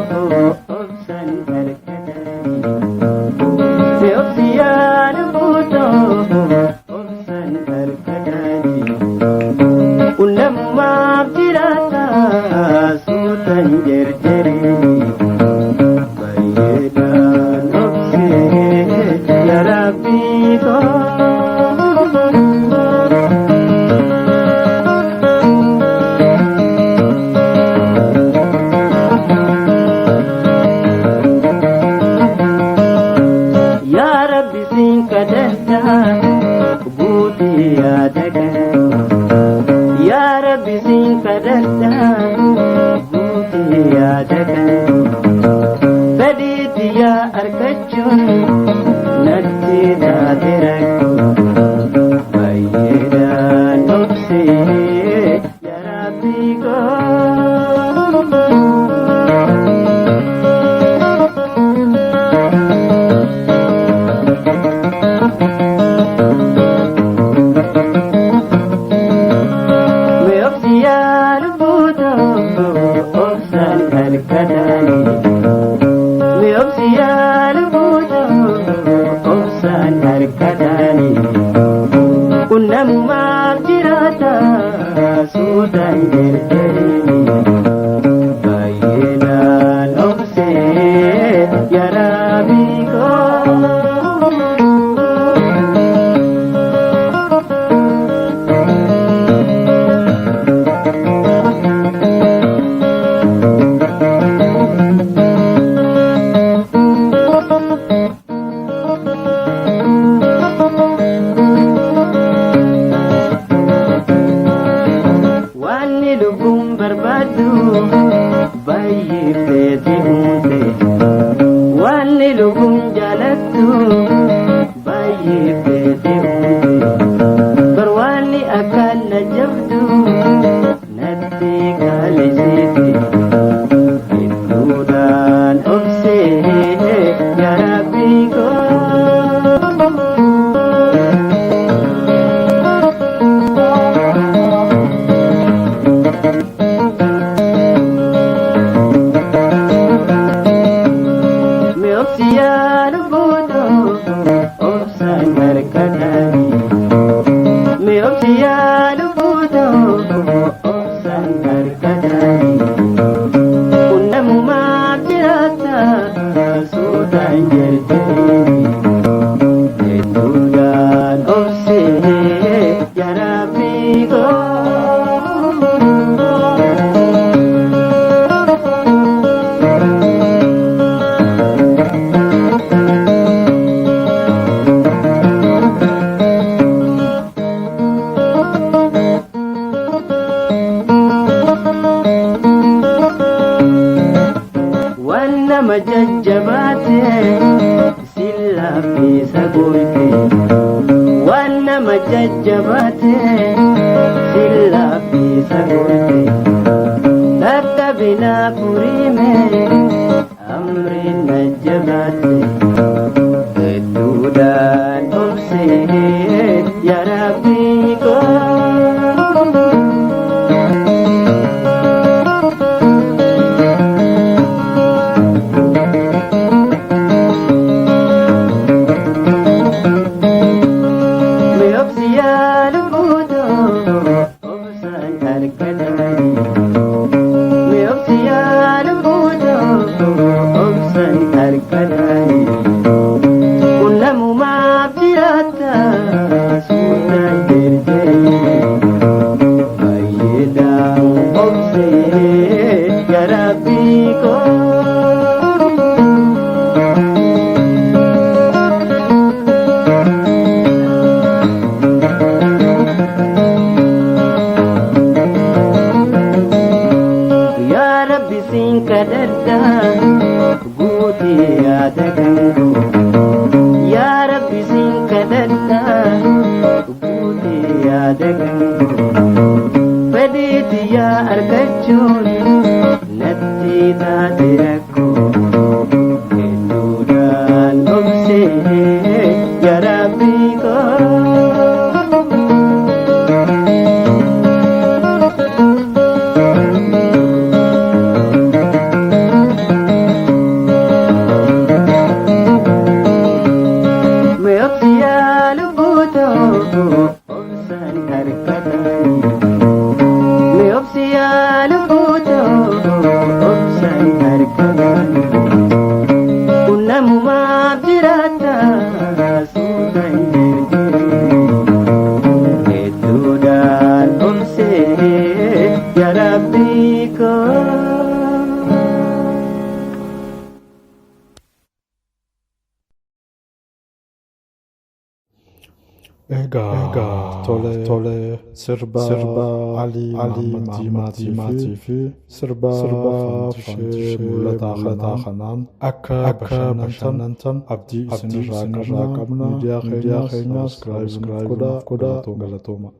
Obsaan harkatanii. Mee obsi yaa lubbuutoo obsaan harkatanii. Kun namumaaf jiraata suutan jerjereeni. Baay'eedhaan obsee yaa Rabbii koo. Yaa Rabbi siin kadhadha guutii yaada kana. Yaa Rabbi siin kadhadha guutii yaada kana. Fedhiitti yaa argachuun natti taate rakkoo. Baay'eedhaan obsee yaa Rabbi koo. Mee obsi yaa lubbuutoo obsaan harkatanii. Mee obsi yaa lubbuutoo obsaan harkatanii. Kun namumaaf jiraata suutaan jerjereeni. Baay'eenaan obsee yaa Rabbii koo. Wanni lubbuun barbaaddu baay'ee feeti uumte. Wanni lubbuun jaalattu baay'ee feeti uumte. Bar wanni akkaan na jabdu natti qaalisiiti. Hedduudhaan obsee yaa Rabbii koo. Mee obsi yaa lubbuutoo obsaan harkatanii. Mee obsi yaa lubbuutoo obsaan harkatanii. Kun namumaaf jiraata suutaan jerjereeni. Hedduudhaan obsee yaa Rabbii koo. Waan nama jajjabaate si laaffisa gooyte. Waan nama jajjabaate si laaffisa gooyte. Takka binaa furiime amriin na jabaate. Hedduudhaan obsee yaa Rabbii koo. Mee obsi yaa lubbuutoo obsaan harkatanii. Mee obsi yaa lubbuutoo obsaan harkatanii. Kun namumaaf jiraata suutaan jerjereeni. Baay'eedhaan obsee yaa Rabbii koo. Yaa Rabbi siin kadhadha guutii yaada kan koo. Yaa Rabbi siin kadhadha guutii yaada kan koo. Fedhiitti yaa argachuun natti taate rakkoo. Hedduudhaan obsee yaa Rabbii koo. Egaa tole tole sirba sirba Alii Alii Muhammad Diimaatii fi sirba sirba Fantishee Mul'ataa kanaan akka akka bashannantan abdii isinirraa qabna. Miidiyaa keenyaas subscribe godhaa, galatooma.